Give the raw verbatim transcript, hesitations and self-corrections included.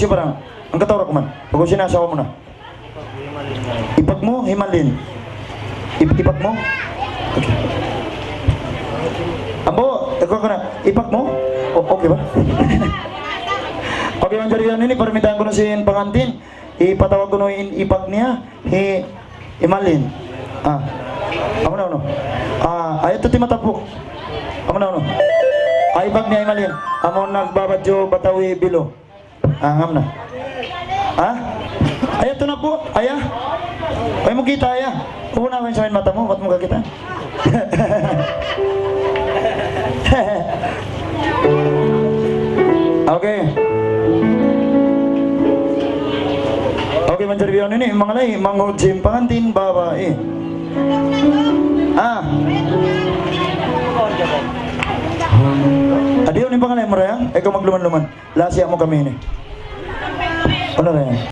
Siya barang, ang katawag ko man. Pag-usin na asawa mu na. Ipak mu, himalin. Ip ipak mu? Okay. Ambo, ikaw ka na. Ipak mu? O, okay ba? Okay, manjari yan ini, parmintaan kunu' sin pangantin. Ipatawag kunu' in ipak niya. Hi, himalin. Ah. Amu na, unu? Ah, ayaw tu timatapu. Amu na, unu? Ah, ipak niya, himalin. Amu nagbabadju, Batawi, Bilo. Ah, ngam na. Ha? Ayaw tu na pu. Ayaw. Ayaw mu kita, ayaw. Unahin sa mata mu, bat mu kakita'. Okay. Okay, manjari biya' ini, manga lay, mangudjim pangantin babai. Ah. Adi ini pangalay mu ra yan? Ikaw magluman-luman. Lasi mu kami ini. Ano na yan?